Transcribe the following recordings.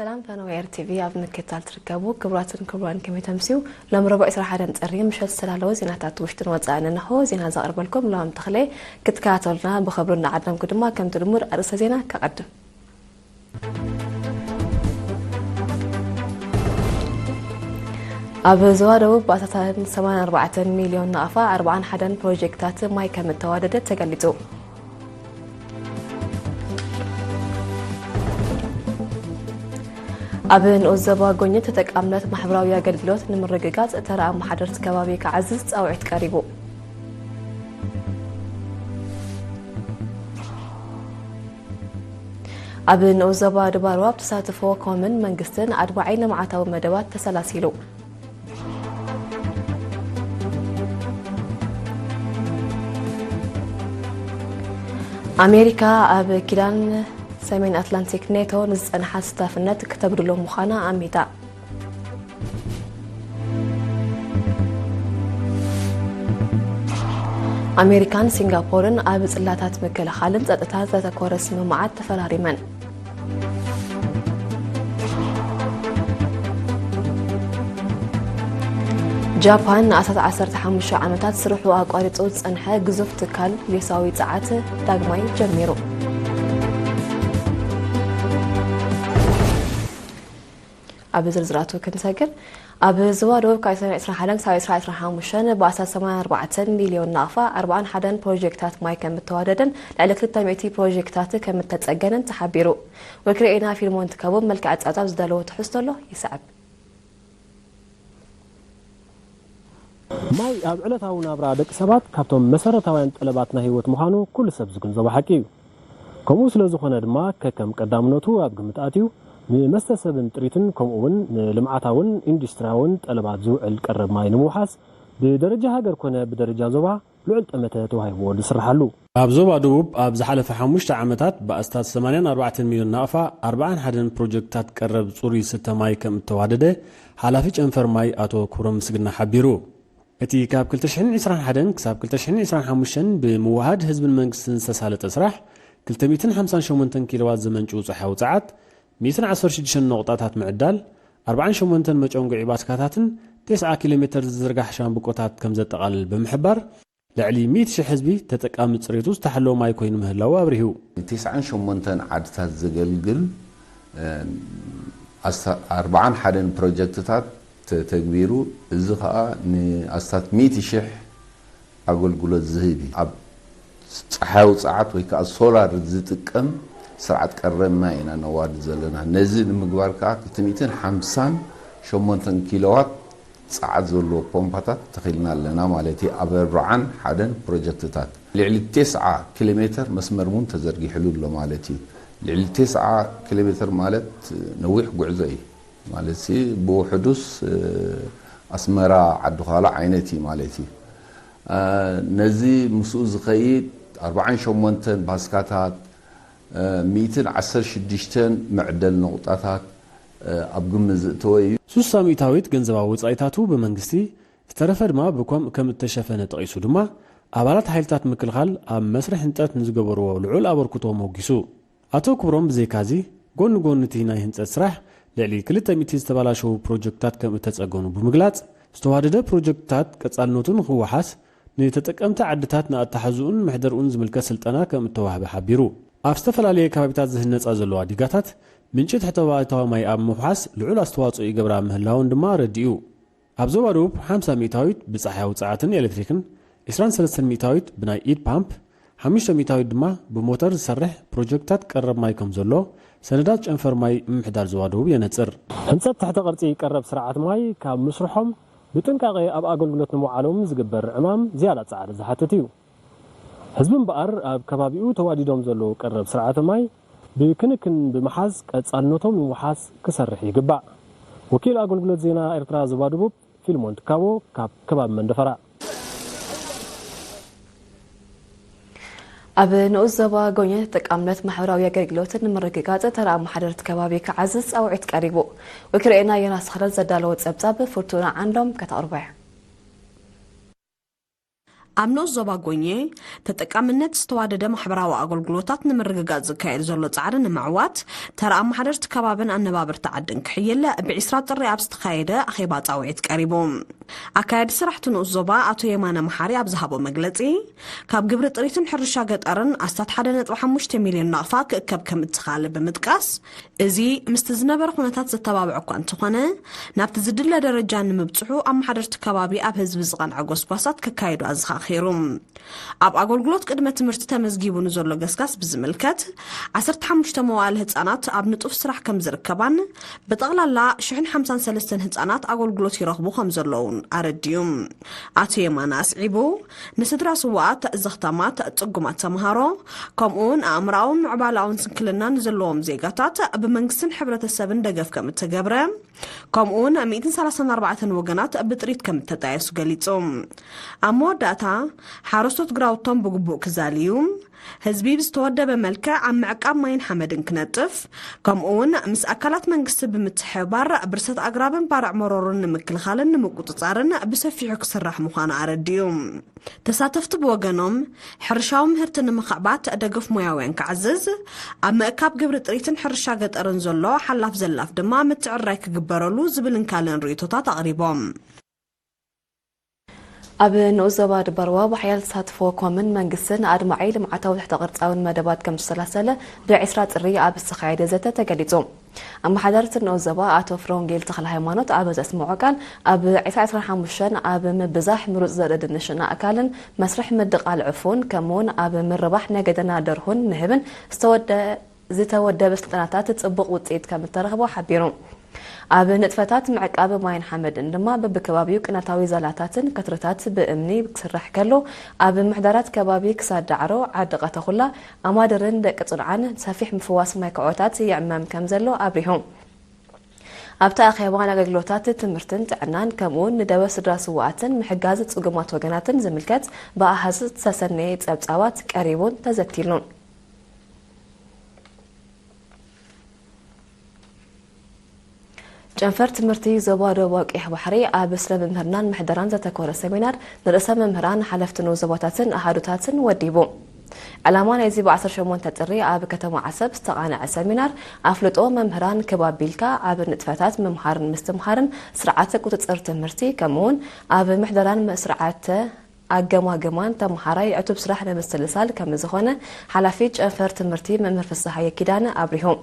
ሰላም ፈነወ ኤር ቲቪ ኣብ ምክትታል ትርከቡ ክቡራትን ክቡራን፣ ከመይ ተምስዩ? ሎም ረቡዕ ዕስራን ሓደን ጥሪ ምሸት ዝተዳለወ ዜናታት ውሽጥን ወጻእን እንሆ። ዜና ዘቕርበልኩም ሎም ተኽለ። ክትከታተሉና ብኽብሪ እናዓደምኩ ድማ ከምቲ ልሙድ ኣርእስተ ዜና ከቐድም። ኣብ ዞባ ደቡብ ብኣሳታት ሰማንያን ኣርባዕተን ሚልዮን ናቕፋ ኣርባዓን ሓደን ፕሮጀክትታት ማይ ከም እተዋደደ ተገሊጹ። ኣብ ንኡስ ዞባ ጎኘ ተጠቃምነት ማሕበራዊ ኣገልግሎት ንምርግጋጽ ተራ ኣመሓደርቲ ከባቢ ክዓዝዝ ጻውዒት ቀሪቡ። ኣብ ንኡስ ዞባ ድባርዋ ብተሳትፎ ኮምን መንግስትን ኣድማዒ ልምዓታዊ መደባት ተሰላሲሉ። ኣሜሪካ ኣብ ኪዳን ሰሜን ኣትላንቲክ ኔቶ ንዝጸንሓ ስታፍነት ክተጉድሎ ምዃና ኣሚታ። ኣሜሪካን ሲንጋፖርን ኣብ ጽላታት ምክልኻልን ጸጥታን ዘተኮረ ስምምዓት ተፈራሪመን። ጃፓን ንኣስታት ዓሰርተ ሓሙሽተ ዓመታት ስርሑ ኣቋሪጹ ዝጸንሐ ግዙፍ ትካል ዮሳዊ ጸዓት ዳግማይ ጀሚሩ። ኣብ ዝርዝራቱ ክንሰግር፣ ኣብ ዞባ ደቡብ ካብ ዕስራን ሓደን ክሳብ ዕስራን ሓሙሽተን ብኣስታት ሰማንያን ኣርባዕተን ሚልዮን ናቕፋ ኣርባዓን ሓደን ፕሮጀክታት ማይ ከም እተዋደደን ልዕሊ ክልተ ሚእቲ ፕሮጀክታት ከም እተጸገነን ተሓቢሩ። ወኪል ርኤና ፊልሞን ትከቡ መልክዕ ጸብጻብ ዝዳለዎ ትሕዝቶ ኣሎ፣ ይስዕብ። ማይ ኣብ ዕለታዊ ናብራ ደቂ ሰባት ካብቶም መሰረታውያን ጠለባት ናይ ህይወት ምዃኑ ኩሉ ሰብ ዝግንዘቦ ሓቂ እዩ። ከምኡ ስለ ዝኾነ ድማ ከከም ቀዳምነቱ ኣብ ግምት ኣትዩ ንመስተ ሰብን ጥሪትን ከምኡ እውን ንልምዓታውን ኢንዱስትሪያውን ጠለባት ዝውዕል ቀረብ ማይ ንምውሓስ ብደረጃ ሃገር ኮነ ብደረጃ ዞባ ልዑል ጠመተ ተዋሂብዎ ዝስርሓሉ። ኣብ ዞባ ደቡብ ኣብ ዝሓለፈ ሓሙሽተ ዓመታት ብኣስታት ሰማንያን ኣርባዕተን ሚልዮን ናቕፋ ኣርባዓን ሓደን ፕሮጀክትታት ቀረብ ጽሩይ ዝስተ ማይ ከም እተዋደደ ሓላፊ ጨንፈር ማይ ኣቶ ክብሮም ምስግና ሓቢሩ። እቲ ካብ ክልተ ሽሕን ዕስራን ሓደን ክሳብ ክልተ ሽሕን ዕስራን ሓሙሽተን ብምውሃድ ህዝብን መንግስትን ዝተሳለጠ ስራሕ፣ ክልተ ሚእትን ሓምሳን ሸሞንተን ኪሎዋት ዘመንጭው ጸሓያዊ ጸዓት፣ ሚእትን ዓሰርተ ሽዱሽተን ነቑጣታት ምዕዳል፣ ኣርባዓን ሸሞንተን መጨንጉዒ ባስካታትን ተስዓ ኪሎ ሜተር ዝዝርጋሕ ሻምብቆታት ከም ዘጠቓልል ብምሕባር፣ ልዕሊ ሚእቲ ሽሕ ህዝቢ ተጠቃሚ ጽሬቱ ዝተሓለወ ማይ ኮይኑ ምህላዉ ኣብሪሁ። ንተስዓን ሸሞንተን ዓድታት ዘገልግል፣ እ፣ ኣስታ-፣ ኣርባዓን ሓደን ፕሮጀክትታት ተተግቢሩ፣ እዚ ኸኣ ንኣስታት ሚእቲ ሽሕ ኣገልግሎት ዝህብ እዩ። ኣብ ጸሓያዊ ጸዓት ወይ ከኣ ሶላር ዝጥቀም ስርዓት ቀረብ ማይ ኢና ነዋድድ ዘለና። ነዚ ንምግባር ከኣ ክልተ ሚእትን ሓምሳን ሸሞንተን ኪሎዋት ጸዓት ዘለዎ ፖምፓታት ተኺልና ኣለና ማለት እዩ። ኣብ ኣርባዓን ሓደን ፕሮጀክትታት ልዕሊ ተስዓ ኪሎ ሜተር መስመር እውን ተዘርጊሕሉ ኣሎ ማለት እዩ። ልዕሊ ተስዓ ኪሎ ሜተር ማለት ነዊሕ ጉዕዞ እዩ። ማለት ሲ ብውሕዱስ፣ እ፣ ኣስመራ ዓዲ ዃላ ዓይነት እዩ ማለት እዩ። እ፣ ነዚ ምስኡ ዝኸይድ ኣርባዓን ሸሞንተን ባስካታት፣ እ፣ ሚእትን ዓሰርተ ሽዱሽተን መዕደል ነቑጣታት፣ እ፣ ኣብ ግምት ዝእተወ እዩ። ስሳ ሚእታዊት ገንዘባዊ ወጻኢታቱ ብመንግስቲ፣ ዝተረፈ ድማ ብኮም ከም እተሸፈነ ጠቒሱ ድማ፣ ኣባላት ሓይልታት ምክልኻል ኣብ መስርሕ ህንጸት ንዝገበርዎ ልዑል ኣበርክቶ ኣሞጒሱ። ኣቶ ክብሮም ብዘይካዚ፣ ጎኒ ጎኒ እቲ ናይ ህንጸት ስራሕ፣ ልዕሊ ክልተ ሚእቲ ዝተባላሸዉ ፕሮጀክትታት ከም እተጸገኑ ብምግላጽ፣ ዝተዋደደ ፕሮጀክትታት ቀጻልነቱ ንኽወሓስ፣ ንተጠቀምቲ ዓድታት ንኣተሓዝኡን መሕደርኡን ዝምልከት ስልጠና ከም እተዋህበ ሓቢሩ። ኣብ ዝተፈላለየ ከባቢታት ዝህነጻ ዘለዋ ዲጋታት፣ ምንጪ ትሕተ-ባይታዊ ማይ ኣብ ምውሓስ ልዑል ኣስተዋጽኦ ይገብራ ምህላወን ድማ ኣረዲኡ። ኣብ ዞባ ደቡብ ሓምሳ ሚእታዊት ብጸሓያዊ ጸዓትን ኤሌክትሪክን፣ ዕስራን ሰለስተን ሚእታዊት ብናይ ኢድ ፓምፕ፣ ሓሙሽተ ሚእታዊት ድማ ብሞተር ዝሰርሕ ፕሮጀክትታት ቀረብ ማይ ከም ዘሎ ሰነዳት ጨንፈር ማይ ምምሕዳር ዞባ ደቡብ የነጽር። ህንጸት ትሕተ ቅርጺ ቀረብ ስርዓት ማይ ካብ ምስርሖም ብጥንቃቄ ኣብ ኣገልግሎት ንምውዓሎም ዝግበር ዕማም ዝያዳ ጻዕሪ ዝሓትት እዩ። ህዝቢ እምበኣር ኣብ ከባቢኡ ተዋዲዶም ዘለዉ ቀረብ ስርዓተ ማይ ብክንክን ብምሓዝ ቀጻልነቶም ንምውሓስ ክሰርሕ ይግባእ። ወኪል ኣገልግሎት ዜና ኤርትራ ዞባ ደቡብ ፊልሞን ትካቦ ካብ ከባቢ መንደፈራ። ኣብ ንኡስ ዞባ ጎኘ ተጠቃምነት ማሕበራዊ ኣገልግሎትን ንምርግጋጽ ተራ ኣመሓደርቲ ከባቢ ክዓዝዝ ጻውዒት ቀሪቡ። ወኪል ርኤና ዮናስ ተኽለ ዘዳለዎ ጸብጻብ ፍርቱና ዓንዶም ከተቕርቦ እያ። ኣብ ንኡስ ዞባ ጎኘ ተጠቃምነት ዝተዋደደ ማሕበራዊ ኣገልግሎታት ንምርግጋጽ ዝካየድ ዘሎ ጻዕሪ ንምዕዋት፣ ተራ ኣመሓደርቲ ከባብን ኣነባበርቲ ዓድን ክሕይል፣ ብ20 ጥሪ ኣብ ዝተኻየደ ኣኼባ ጻውዒት ቀሪቡ። ኣካያዲ ስራሕቲ ንኡስ ዞባ ኣቶ የማነ መሓሪ ኣብ ዝሃቦ መግለጺ፣ ካብ ግብሪ ጥሪትን ሕርሻ ገጠርን ኣስታት 1.5 ሚልዮን ናቕፋ ክእከብ ከም እትኻለ ብምጥቃስ፣ እዚ ምስቲ ዝነበረ ኩነታት ዘተባብዕ እኳ እንተኾነ፣ ናብቲ ዝድለ ደረጃ ንምብጽሑ ኣመሓደርቲ ከባቢ ኣብ ህዝቢ ዝቐንዐ ጎስጓሳት ከካይዱ ኣዘኻኺሩ። ኣብ ኣገልግሎት ቅድመ ትምህርቲ ተመዝጊቡ ንዘሎ ገስጋስ ብዝምልከት፣ 15 መዋእለ ህጻናት ኣብ ንጡፍ ስራሕ ከም ዝርከባን፣ ብጠቕላላ 1,053 ህጻናት ኣገልግሎት ይረኽቡ ከም ዘለዉን ኣረዲኡ። ኣቶ የማነ ኣስዒቡ፣ ንስድራ ስውኣት፣ ዘኽታማት፣ ጽጉማት ተምሃሮ፣ ከምኡውን ኣእምሮኣውን ምዕባለኣውን ስንክልና ንዘለዎም ዜጋታት ብመንግስትን ሕብረተሰብን ደገፍ ከም እተገብረ፣ ከምኡውን 134 ወገናት ብጥሪት ከም እተጣየሱ ገሊጹ። ኣብ መወዳእታ፣ ሓረስቶት ግራውቶም ብግቡእ ክዛልዩ፣ ህዝቢ ብዝተወደበ መልክዕ ኣብ ምዕቃብ ማይን ሓመድን ክነጥፍ፣ ከምኡውን ምስ ኣካላት መንግስቲ ብምትሕብባር ብርሰት ኣግራብን ባርዕ መሮርን ንምክልኻልን ንምቁጽጻርን ብሰፊሑ ክስራሕ ምዃኑ ኣረዲኡ። ተሳተፍቲ ብወገኖም፣ ሕርሻዊ ምህርቲ ንምኽዕባት ደገፍ ሞያውያን ክዓዝዝ፣ ኣብ ምእካብ ግብሪ ጥሪትን ሕርሻ ገጠርን ዘሎ ሓላፍ ዘላፍ ድማ ምትዕርራይ ክግበረሉ ዝብልን ካልእን ርእይቶታት ኣቕሪቦም። ኣብ ንኡስ ዞባ ድባርዋ ብሓያል ተሳትፎ ኮምን መንግስትን ኣድማዒ ልምዓታዊ ትሕተ ቅርጻውን መደባት ከም ዝተሰላሰለ ብ20 ጥሪ ኣብ ዝተኻየደ ዘተ ተገሊጹ። ኣመሓዳሪ እቲ ንኡስ ዞባ ኣቶ ፍረወንጌል ተኽለ ሃይማኖት ኣብ ዘስምዖ ቃል፣ ኣብ 2025 ኣብ ምብዛሕ ምሩጽ ዘርኢ ድንሽን ኣእካልን መስርሕ ምድቓል ዕፉን ከምኡውን ኣብ ምርባሕ ነገደና ደርሁን ንህብን ዝተወደ ዝተወደበ ስልጠናታት ጽቡቕ ውጽኢት ከም እተረኽቦ ሓቢሩ። ኣብ ንጥፈታት ምዕቃብ ማይን ሓመድን ድማ በብከባቢኡ ቅነታዊ ዛላታትን ከትርታት ብእምኒ ክስራሕ ከሎ፣ ኣብ ምሕዳራት ከባቢ ክሳድ ዳዕሮ፣ ዓዲ ቀተኹላ፣ ኣማድርን ደቂ ጽንዓን ሰፊሕ ምፍዋስ ማይ ክዖታት ይዕመም ከም ዘሎ ኣብሪሁ። ኣብቲ ኣኼባ ንኣገልግሎታት ትምህርትን ጥዕናን ከምኡውን ንደወ ስድራ ስውኣትን ምሕጋዝ ጽጉማት ወገናትን ዝምልከት ብኣሃዝ ዝተሰነየ ጸብጻባት ቀሪቡን ተዘቲሉን። ጨንፈር ትምህርቲ ዞባ ደቡብ ቀይሕ ባሕሪ ኣብ ስለ መምህርናን ምሕደራን ዘተኮረ ሰሚናር ንርእሰ መምህራን ሓለፍቲ ንኡስ ዞባታትን ኣሃዱታትን ወዲቡ። ዕላማ ናይዚ ብ18 ጥሪ ኣብ ከተማ ዓሰብ ዝተቓንዐ ሰሚናር ኣፍልጦ መምህራን ክብ ኣቢልካ ኣብ ንጥፈታት ምምሃርን ምስትምሃርን ስርዓተ ቁጽጽር ትምህርቲ ከምኡውን ኣብ ምሕደራን ስርዓተ ኣገማግማን ተምሃራይ ዕቱብ ስራሕ ንምስልሳል ከም ዝኾነ ሓላፊ ጨንፈር ትምህርቲ መምህር ፍስሃየ ኪዳነ ኣብሪሁ።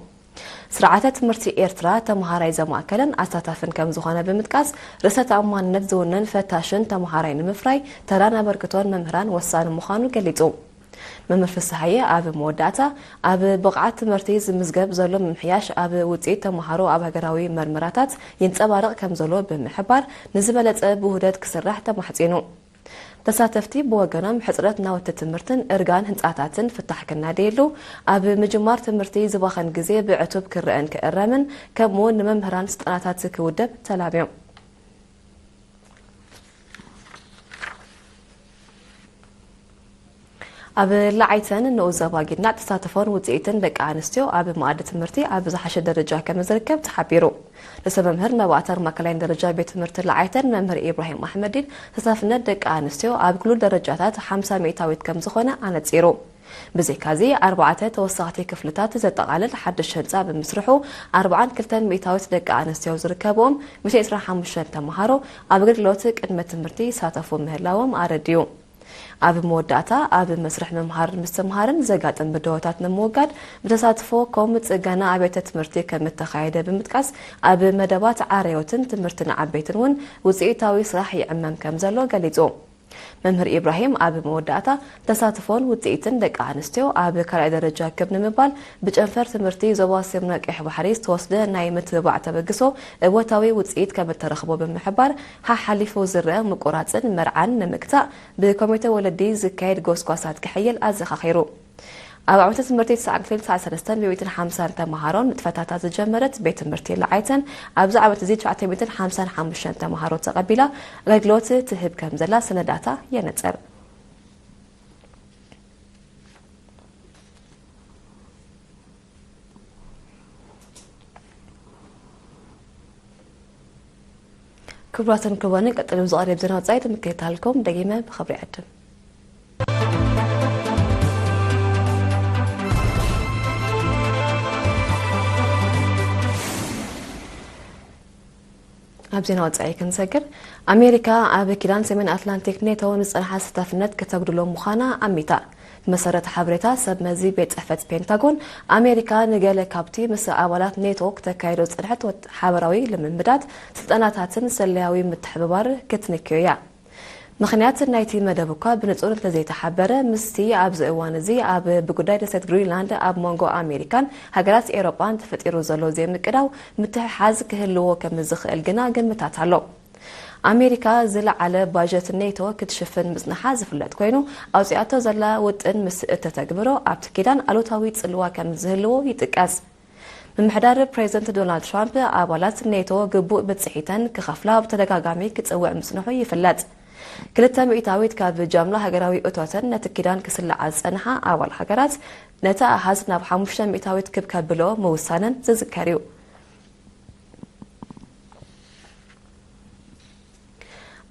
ስርዓተ ትምህርቲ ኤርትራ ተምሃራይ ዘማእከለን ኣሳታፍን ከም ዝኾነ ብምጥቃስ፣ ርእሰ ተኣማንነት ዝውንን ፈታሽን ተምሃራይ ንምፍራይ ተራን ኣበርክቶን መምህራን ወሳኒ ምዃኑ ገሊጹ። መምህር ፍስሃየ ኣብ መወዳእታ፣ ኣብ ብቕዓት ትምህርቲ ዝምዝገብ ዘሎ ምምሕያሽ ኣብ ውጽኢት ተምሃሮ ኣብ ሃገራዊ መርመራታት ይንጸባረቕ ከም ዘሎ ብምሕባር፣ ንዝበለጸ ብውህደት ክስራሕ ተማሕጺኑ። ተሳተፍቲ ብወገኖም፣ ሕጽረት ናውቲ ትምህርትን እርጋን ህንጻታትን ፍታሕ ክናደየሉ፣ ኣብ ምጅማር ትምህርቲ ዝባኸን ግዜ ብዕቱብ ክረአን ክእረምን፣ ከምኡውን ንመምህራን ስልጠናታት ክውደብ ተላብዮም። ኣብ ለዓይተን ንኡስ ዞባ ጊድናዕ ተሳትፎን ውጽኢትን ደቂ ኣንስትዮ ኣብ መኣዲ ትምህርቲ ኣብ ዝሓሸ ደረጃ ከም ዝርከብ ተሓቢሩ። ርእሰ መምህር መባእታን ማእከላይን ደረጃ ቤት ትምህርቲ ለዓይተን መምህር ኢብራሂም ኣሕመዲን ተሳታፍነት ደቂ ኣንስትዮ ኣብ ኩሉ ደረጃታት 50 ሚእታዊት ከም ዝኾነ ኣነጺሩ። ብዘይካዚ፣ ኣርባዕተ ተወሳኽቲ ክፍልታት ዘጠቓልል ሓድሽ ህንጻ ብምስርሑ፣ ኣርባዓን ክልተን ሚእታዊት ደቂ ኣንስትዮ ዝርከብኦም 125 ተምሃሮ ኣብ ኣገልግሎት ቅድመ ትምህርቲ ይሳተፉ ምህላዎም ኣረዲኡ። ኣብ መወዳእታ፣ ኣብ መስርሕ ምምሃርን ምስትምሃርን ዘጋጥም ብድሆታት ንምውጋድ ብተሳትፎ ኮም ጽገና ኣብያተ ትምህርቲ ከም እተኻየደ ብምጥቃስ፣ ኣብ መደባት ዓርዮትን ትምህርቲ ንዓበይትን እውን ውጽኢታዊ ስራሕ ይዕመም ከም ዘሎ ገሊጹ። መምህር ኢብራሂም ኣብ መወዳእታ፣ ተሳትፎን ውጽኢትን ደቂ ኣንስትዮ ኣብ ካልኣይ ደረጃ ክብ ንምባል ብጨንፈር ትምህርቲ ዞባ ሰሜን ቀይሕ ባሕሪ ዝተወስደ ናይ ምትብባዕ ተበግሶ እወታዊ ውጽኢት ከም እተረኽቦ ብምሕባር፣ ሓሓሊፉ ዝረአ ምቁራጽን መርዓን ንምግታእ ብኮሚተ ወለዲ ዝካየድ ጎስጓሳት ክሕይል ኣዘኻኺሩ። ኣብ ዓመተ ትምህርቲ 9 ክፍሊ 93 ብ150 ተምሃሮን ንጥፈታታ ዝጀመረት ቤት ትምህርቲ ለዓይተን፣ ኣብዚ ዓመት እዚ 955 ተምሃሮ ተቐቢላ ኣገልግሎት ትህብ ከም ዘላ ሰነዳታ የነጽር። ክቡራትን ክቡራንን፣ ቀጥሎ ዝቐርብ ዜና ወጻኢ ንምክትታልኩም ደጊመ ብኽብሪ ይዕድም። ኣብ ዜና ወጻኢ ክንሰግር፣ ኣሜሪካ ኣብ ኪዳን ሰሜን ኣትላንቲክ ኔቶ ንዝጸንሓ ተሳታፍነት ከተጉድሎ ምዃና ኣሚታ። ብመሰረት ሓበሬታ ሰብ መዚ ቤት ጽሕፈት ፔንታጎን፣ ኣሜሪካ ንገለ ካብቲ ምስ ኣባላት ኔቶ ክተካይዶ ዝጸንሐት ወት-፣ ሓበራዊ ልምምዳት፣ ስልጠናታትን ስለያዊ ምትሕብባር ክትንክዮ እያ። ምኽንያት ናይቲ መደብ እኳ ብንጹር እንተዘይተሓበረ፣ ምስቲ ኣብዚ እዋን እዚ ኣብ ብጉዳይ ደሴት ግሪንላንድ ኣብ መንጎ ኣሜሪካን ሃገራት ኤውሮጳን ተፈጢሩ ዘሎ ዘይምቅዳው ምትሕሓዝ ክህልዎ ከም ዝኽእል ግና ግምታት ኣሎ። ኣሜሪካ ዝለዓለ ባጀት ኔቶ ክትሽፍን ምጽንሓ ዝፍለጥ ኮይኑ፣ ኣውጺኣቶ ዘላ ውጥን ምስ እተተግብሮ ኣብቲ ኪዳን ኣሉታዊ ጽልዋ ከም ዝህልዎ ይጥቀስ። ምምሕዳር ፕሬዚደንት ዶናልድ ትራምፕ ኣባላት ኔቶ ግቡእ ብጽሒተን ክኸፍላ ብተደጋጋሚ ክጽውዕ ምጽንሑ ይፍለጥ። ክልተ ሚእታዊት ካብ ጃምላ ሃገራዊ እቶተን ነቲ ኪዳን ክስልዓ ዝጸንሓ ኣባል ሃገራት፣ ነቲ ኣሃዝ ናብ ሓሙሽተ ሚእታዊት ክብ ከብሎ ምውሳነን ዝዝከር እዩ።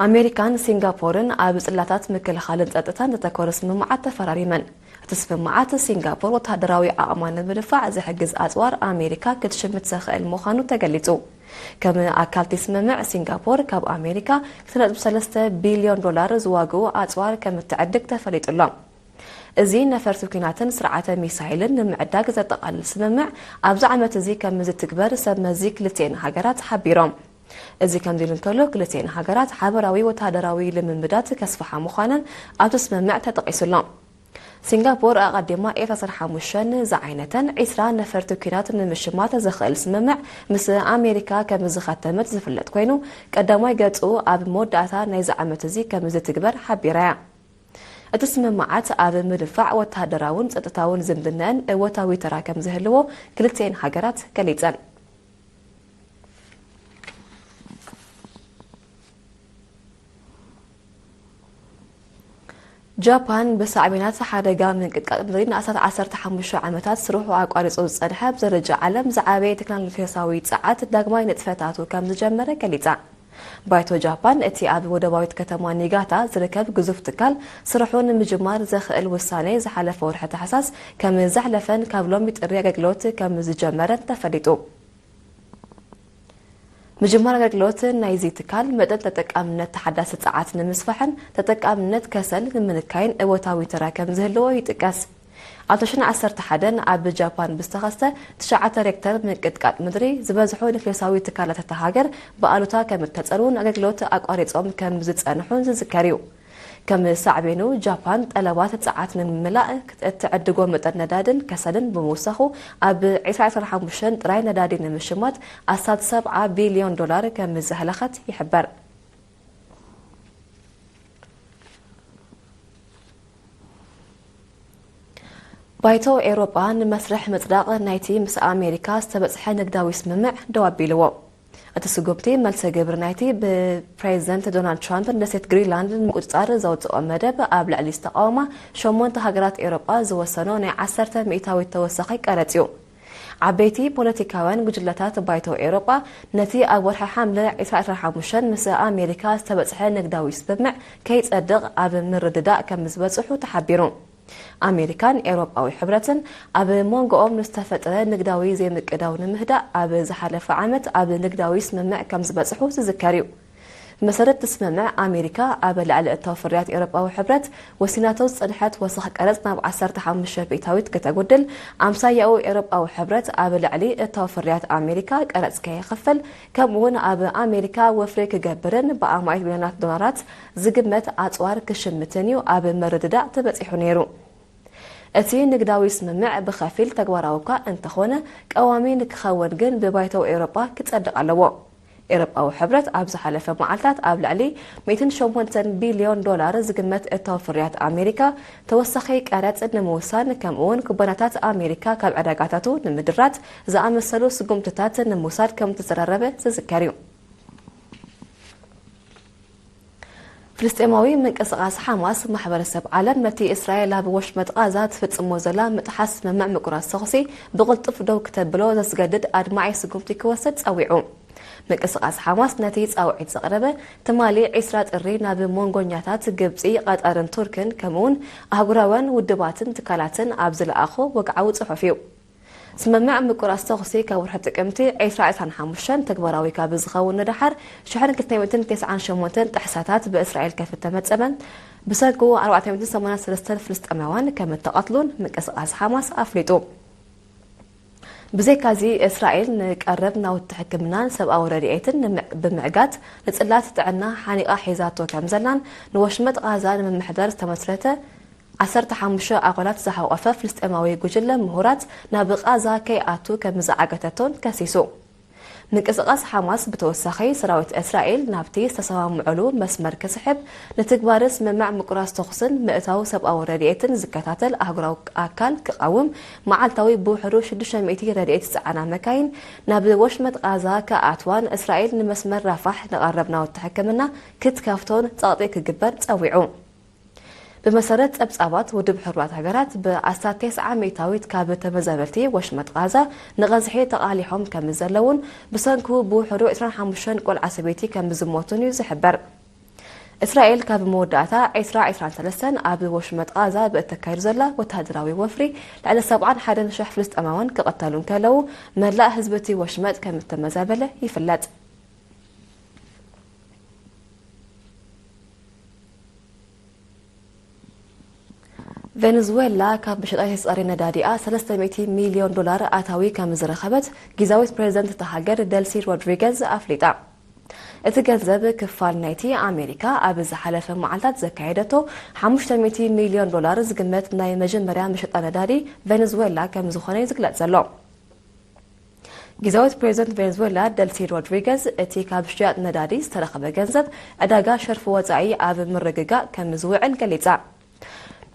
ኣሜሪካን ሲንጋፖርን ኣብ ጽላታት ምክልኻልን ጸጥታን ዘተኮረ ስምምዓት ተፈራሪመን። እቲ ስምምዓት፣ ሲንጋፖር ወተሃደራዊ ዓቕማ ንምድፋዕ ዝሕግዝ ኣጽዋር ኣሜሪካ ክትሽምት ዘኽእል ምዃኑ ተገሊጹ። ከም ኣካል እቲ ስምምዕ፣ ሲንጋፖር ካብ ኣሜሪካ ክልተ ነጥቢ ሰለስተ ቢልዮን ዶላር ዝዋግኡ ኣጽዋር ከም እትዕድግ ተፈሊጡ ኣሎ። እዚ ነፈርቲ ኲናትን ስርዓተ ሚሳይልን ንምዕዳግ ዘጠቓልል ስምምዕ፣ ኣብዚ ዓመት እዚ ከም ዝትግበር ሰብ መዚ ክልቲኤን ሃገራት ሓቢሮም። እዚ ከምዚ ኢሉ እንከሎ፣ ክልቲኤን ሃገራት ሓበራዊ ወተሃደራዊ ልምምዳት ከስፍሓ ምዃነን ኣብቲ ስምምዕ ተጠቒሱ ኣሎ። ሲንጋፖር ኣቐዲማ ኤፍ ዓሰርተ ሓሙሽተ ዝዓይነተን ዒስራ ነፈርቲ ኲናት ንምሽማት ዘኽእል ስምምዕ ምስ ኣሜሪካ ከም ዝኸተመት ዝፍለጥ ኮይኑ፣ ቀዳማይ ገጹ ኣብ መወዳእታ ናይዚ ዓመት እዚ ከም ዝትግበር ሓቢራ እያ። እቲ ስምምዓት ኣብ ምድንፋዕ ወተሃደራውን ጸጥታውን ዝምድናን እወታዊ ተራ ከም ዝህልዎ ክልቲኤን ሃገራት ገሊጸን። ጃፓን ብሳዕቤናት ሓደጋ ምንቅጥቃጥ ምድሪ ንኣስታት ዓሰርተ ሓሙሽተ ዓመታት ስርሑ ኣቋሪጹ ዝጸንሐ፣ ብደረጃ ዓለም ዝዓበየ ቴክኖሎጂያዊ ጸዓት ዳግማይ ንጥፈታቱ ከም ዝጀመረ ገሊጻ። ባይቶ ጃፓን፣ እቲ ኣብ ወደባዊት ከተማ ኒጋታ ዝርከብ ግዙፍ ትካል፣ ስርሑ ንምጅማር ዘኽእል ውሳኔ ዝሓለፈ ወርሒ ታሕሳስ ከም ዘሕለፈን ካብ ሎሚ ጥሪ ኣገልግሎት ከም ዝጀመረን ተፈሊጡ። ምጅማር ኣገልግሎት ናይዚ ትካል መጠን ተጠቃምነት ተሓዳሲ ጸዓት ንምስፋሕን ተጠቃምነት ከሰል ንምንካይን እወታዊ ተራ ከም ዝህልዎ ይጥቀስ። ኣብ ተሽን ዓሰርተ ሓደን ኣብ ጃፓን ብዝተኸስተ ትሽዓተ ሬክተር ምንቅጥቃጥ ምድሪ፣ ዝበዝሑ ኒክሌሳዊ ትካላት እታ ሃገር ብኣሉታ ከም እተጸልዉን ኣገልግሎት ኣቋሪጾም ከም ዝጸንሑን ዝዝከር እዩ። ከም ሳዕቤኑ፣ ጃፓን ጠለባት ጸዓት ንምምላእ እትዕድጎ መጠን ነዳድን ከሰልን ብምውሳኹ፣ ኣብ ዕስራ ዕስራን ሓሙሽተን ጥራይ ነዳዲ ንምሽማት ኣስታት ሰብዓ ቢልዮን ዶላር ከም ዘህለኸት ይሕበር። ባይቶ ኤውሮጳ ንመስርሕ ምጽዳቕ ናይቲ ምስ ኣሜሪካ ዝተበጽሐ ንግዳዊ ስምምዕ ደው ኣቢልዎ። እቲ ስጉምቲ፣ መልሰ ግብሪ ናይቲ ብፕሬዚደንት ዶናልድ ትራምፕ ንደሴት ግሪንላንድ ንምቁጽጻር ዘውጽኦ መደብ ኣብ ልዕሊ ዝተቃወማ ሸሞንተ ሃገራት ኤውሮጳ ዝወሰኖ ናይ ዓሰርተ ሚእታዊት ተወሳኺ ቀረጽ እዩ። ዓበይቲ ፖለቲካውያን ጉጅለታት ባይቶ ኤውሮጳ፣ ነቲ ኣብ ወርሒ ሓምለ ዕስራ ዕስራን ሓሙሽተን ምስ ኣሜሪካ ዝተበጽሐ ንግዳዊ ስምምዕ ከይጸድቕ ኣብ ምርድዳእ ከም ዝበጽሑ ተሓቢሩ። ኣሜሪካን ኤውሮጳዊ ሕብረትን ኣብ መንጎኦም ንዝተፈጠረ ንግዳዊ ዘይምቅዳው ንምህዳእ ኣብ ዝሓለፈ ዓመት ኣብ ንግዳዊ ስምምዕ ከም ዝበጽሑ ዝዝከር እዩ። ብመሰረት እቲ ስምምዕ፣ ኣሜሪካ ኣብ ልዕሊ እታው ፍርያት ኤውሮጳዊ ሕብረት ወሲናቶ ዝጸንሐት ወሰኽ ቀረጽ ናብ ዓሰርተ ሓሙሽተ ሚእታዊት ከተጉድል፣ ኣምሳያኡ ኤውሮጳዊ ሕብረት ኣብ ልዕሊ እታው ፍርያት ኣሜሪካ ቀረጽ ከየኽፍል፣ ከምኡውን ኣብ ኣሜሪካ ወፍሪ ክገብርን ብኣማኢት ሚልዮናት ዶላራት ዝግመት ኣጽዋር ክሽምትን እዩ ኣብ ምርድዳእ ተበጺሑ ነይሩ። እቲ ንግዳዊ ስምምዕ ብኸፊል ተግባራዊ እኳ እንተኾነ፣ ቀዋሚ ንክኸውን ግን ብባይቶ ኤውሮጳ ክጸድቕ ኣለዎ። ኤውሮጳዊ ሕብረት ኣብ ዝሓለፈ መዓልታት ኣብ ልዕሊ ሚእትን ሸሞንተን ቢልዮን ዶላር ዝግመት እታው ፍርያት ኣሜሪካ ተወሳኺ ቀረጽ ንምውሳን፣ ከምኡውን ኩባንያታት ኣሜሪካ ካብ ዕዳጋታቱ ንምድራት ዝኣመሰሉ ስጉምትታት ንምውሳድ ከም ዝተዘራረበ ዝዝከር እዩ። ፍልስጤማዊ ምንቅስቓስ ሓማስ፣ ማሕበረሰብ ዓለም ነቲ እስራኤል ኣብ ወሽመጥ ቓዛ ትፍጽሞ ዘላ ምጥሓስ ስምምዕ ምቁራጽ ተኹሲ ብቕልጡፍ ደው ክተብሎ ዘስገድድ ኣድማዒ ስጉምቲ ክወስድ ጸዊዑ። ምንቅስቓስ ሓማስ ነቲ ጻውዒት ዘቕረበ፣ ትማሊ ዕስራ ጥሪ ናብ መንጎኛታት ግብጺ፣ ቐጠርን ቱርክን ከምኡውን ኣህጉራውያን ውድባትን ትካላትን ኣብ ዝለኣኾ ወግዓዊ ጽሑፍ እዩ። ስምምዕ ምቁራጽ ተኹሲ ካብ ወርሒ ጥቅምቲ ዕስራ ዕስራን ሓሙሽተን ተግባራዊ ካብ ዝኸውን ንደሓር፣ ሽሕን ክልተ ሚእትን ተስዓን ሸሞንተን ጥሕሰታት ብእስራኤል ከፍተ መጸበን፣ ብሰንኩ ኣርባዕተ ሚእትን ሰማንያን ሰለስተን ፍልስጤማውያን ከም እተቐትሉን ምንቅስቓስ ሓማስ ኣፍሊጡ። ብዘይካዚ፣ እስራኤል ንቀረብ ናውቲ ሕክምናን ሰብኣዊ ረድኤትን ንምዕ-፣ ብምዕጋት ንጽላት ጥዕና ሓኒቓ ሒዛቶ ከም ዘላን ንወሽመጥ ቓዛ ንምምሕዳር ዝተመስረተ ዓሰርተ ሓሙሽተ ኣባላት ዝሓቖፈ ፍልስጤማዊ ጉጅለ ምሁራት ናብ ቓዛ ከይኣቱ ከም ዝዓገተቶን ከሲሱ። ምንቅስቓስ ሓማስ ብተወሳኺ ሰራዊት እስራኤል ናብቲ ዝተሰማምዐሉ መስመር ክስሕብ ንትግባር ስምምዕ ምቁራጽ ተኹስን ምእታው ሰብኣዊ ረድኤትን ዝከታተል ኣህጉራዊ ኣካል ክቐውም መዓልታዊ ብውሕዱ ሽዱሽተ ሚእቲ ረድኤት ዝጸዓና መካይን ናብ ወሽመጥ ቓዛ ክኣትዋን እስራኤል ንመስመር ራፋሕ ንቐረብ ናውቲ ሕክምና ክትከፍቶን ጸቕጢ ክግበር ጸዊዑ። ብመሰረት ጸብጻባት ውድብ ሕቡራት ሃገራት፣ ብኣስታት ተስዓ ሚእታዊት ካብ ተመዛበልቲ ወሽመጥ ቓዛ ንቐዝሒ ተቓሊሖም ከም ዘለውን ብሰንኩ ብውሕዱ ዕስራን ሓሙሽተን ቆልዓ ሰበይቲ ከም ዝሞቱን እዩ ዝሕበር። እስራኤል ካብ መወዳእታ ዕስራ ዕስራን ሰለስተን ኣብ ወሽመጥ ቓዛ ብእተካይዱ ዘላ ወተሃደራዊ ወፍሪ ልዕሊ ሰብዓን ሓደን ሽሕ ፍልስጤማውያን ክቕተሉ እንከለዉ፣ መላእ ህዝቢ እቲ ወሽመጥ ከም እተመዛበለ ይፍለጥ። ቬኔዙዌላ ካብ ምሸጣ ዘይተጻረየ ነዳዲኣ ሰለስተ ሚእቲ ሚልዮን ዶላር ኣታዊ ከም ዝረኸበት ግዝያዊት ፕሬዚደንት እታ ሃገር ደልሲ ሮድሪገዝ ኣፍሊጣ። እቲ ገንዘብ ክፋል ናይቲ ኣሜሪካ ኣብ ዝሓለፈ መዓልታት ዘካየደቶ ሓሙሽተ ሚእቲ ሚልዮን ዶላር ዝግመት ናይ መጀመርያ መሸጣ ነዳዲ ቬኔዙዌላ ከም ዝኾነ እዩ ዝግለጽ ዘሎ። ግዝያዊት ፕሬዚደንት ቬኔዙዌላ ደልሲ ሮድሪገዝ፣ እቲ ካብ ሽያጥ ነዳዲ ዝተረኸበ ገንዘብ ዕዳጋ ሸርፊ ወጻኢ ኣብ ምርግጋእ ከም ዝውዕል ገሊጻ።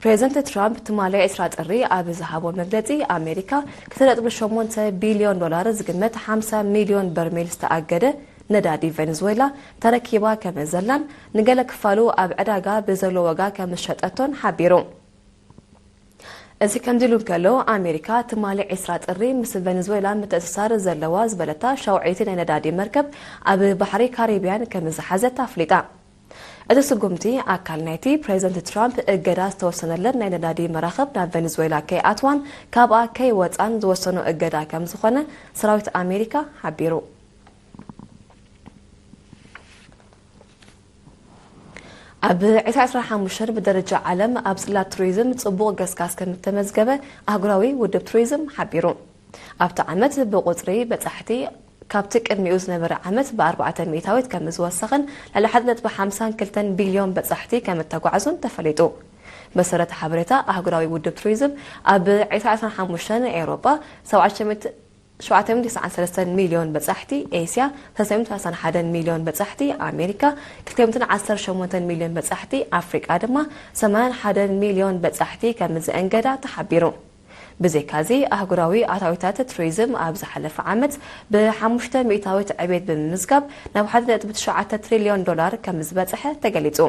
ፕሬዚደንት ትራምፕ ትማሊ ዕስራ ጥሪ ኣብ ዝሃቦ መግለጺ፣ ኣሜሪካ ክልተ ነጥቢ ሸሞንተ ቢልዮን ዶላር ዝግመት ሓምሳ ሚልዮን በርሜል ዝተኣገደ ነዳዲ ቬኔዙዌላ ተረኪባ ከም ዘላን ንገለ ክፋሉ ኣብ ዕዳጋ ብዘሎ ዋጋ ከም ዝሸጠቶን ሓቢሩ። እዚ ከምዚ ኢሉ እንከሎ፣ ኣሜሪካ ትማሊ ዕስራ ጥሪ ምስ ቬኔዙዌላ ምትእስሳር ዘለዋ ዝበለታ ሻውዓይቲ ናይ ነዳዲ መርከብ ኣብ ባሕሪ ካሪብያን ከም ዝሓዘት ኣፍሊጣ። እቲ ስጉምቲ ኣካል ናይቲ ፕሬዚደንት ትራምፕ እገዳ ዝተወሰነለን ናይ ነዳዲ መራኽብ ናብ ቬኔዙዌላ ከይኣትዋን ካብኣ ከይወጻን ዝወሰኖ እገዳ ከም ዝኾነ ሰራዊት ኣሜሪካ ሓቢሩ። ኣብ ዕስራ ዕስራን ሓሙሽተን ብደረጃ ዓለም ኣብ ጽላት ቱሪዝም ጽቡቕ ገስጋስ ከም እተመዝገበ ኣህጉራዊ ውድብ ቱሪዝም ሓቢሩ። ኣብቲ ዓመት ብቁጽሪ በጻሕቲ ካብቲ ቅድሚኡ ዝነበረ ዓመት ብኣርባዕተ ሚእታዊት ከም ዝወሰኸን ልዕሊ ሓደ ነጥቢ ሓምሳን ክልተን ቢልዮን በጻሕቲ ከም እተጓዕዙን ተፈሊጡ። መሰረት ሓበሬታ ኣህጉራዊ ውድብ ቱሪዝም ኣብ ዕስራ ዕስራን ሓሙሽተን ኤውሮጳ ሸውዓተ ሚእቲ ሸውዓተ ሚእትን ትስዓን ሰለስተን ሚልዮን በጻሕቲ፣ ኤስያ ሰለስተ ሚእትን ሰላሳን ሓደን ሚልዮን በጻሕቲ፣ ኣሜሪካ ክልተ ሚእትን ዓሰርተ ሸሞንተን ሚልዮን በጻሕቲ፣ ኣፍሪቃ ድማ ሰማንያን ሓደን ሚልዮን በጻሕቲ ከም ዘእንገዳ ተሓቢሩ። ብዘይካዚ፣ ኣህጉራዊ ኣታዊታት ቱሪዝም ኣብ ዝሓለፈ ዓመት ብሓሙሽተ ሚእታዊት ዕቤት ብምምዝጋብ ናብ ሓደ ነጥቢ ትሽዓተ ትሪልዮን ዶላር ከም ዝበጽሐ ተገሊጹ።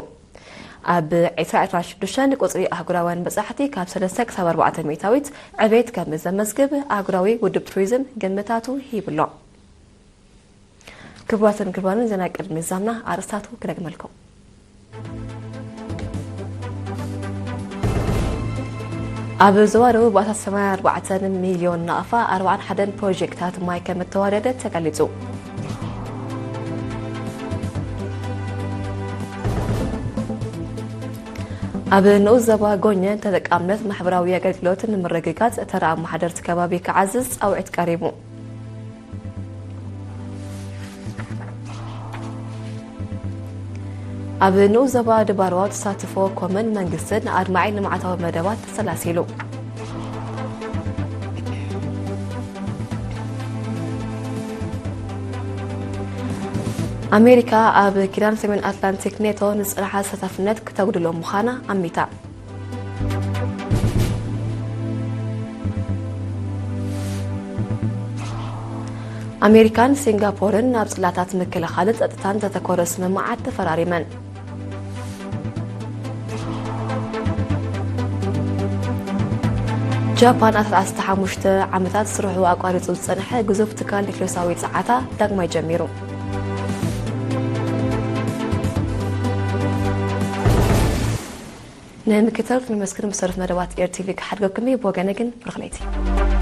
ኣብ ዕስራ ዕስራን ሽዱሽተን ቁጽሪ ኣህጉራውያን በጻሕቲ ካብ ሰለስተ ክሳብ ኣርባዕተ ሚእታዊት ዕቤት ከም ዘመዝግብ ኣህጉራዊ ውድብ ቱሪዝም ግምታቱ ሂብሎ። ክቡራትን ክቡራንን፣ ዜና ቅድሚ ዛና ኣርእስታቱ ክደግመልኩም። ኣብ ዞባ ደቡብ ባእታት ሰማንያን ኣርባዕተን ሚልዮን ናቕፋ ኣርባዓን ሓደን ፕሮጀክታት ማይ ከም እተዋደደ ተገሊጹ። ኣብ ንኡስ ዞባ ጎኘ ተጠቃምነት ማሕበራዊ ኣገልግሎት ንምርግጋጽ ተራ ኣመሓደርቲ ከባቢ ክዓዝዝ ጻውዒት ቀሪቡ። ኣብ ንኡስ ዞባ ድባርዋ ተሳትፎ ኮምን መንግስትን ኣድማዒ ልምዓታዊ መደባት ተሰላሲሉ። ኣሜሪካ ኣብ ኪዳን ሰሜን ኣትላንቲክ ኔቶ ንጽንሓ ተሳታፍነት ክተጉድሎ ምዃና ኣሚታ። ኣሜሪካን ሲንጋፖርን ኣብ ጽላታት ምክልኻልን ጸጥታን ዘተኮረ ስምምዓት ተፈራሪመን። ጃፓን፣ ኣስታት ሓሙሽተ ዓመታት ስርሑ ኣቋሪጹ ዝጸንሐ ግዙፍ ትካል ኒክሌሳዊ ጸዓታ ዳግማይ ጀሚሩ። ንምክትታል ንመስክር መሰረት መደባት ኤርቲቪ ክሓድገኩም እዩ። ብወገነ ግን ብሩኽ ለይቲ።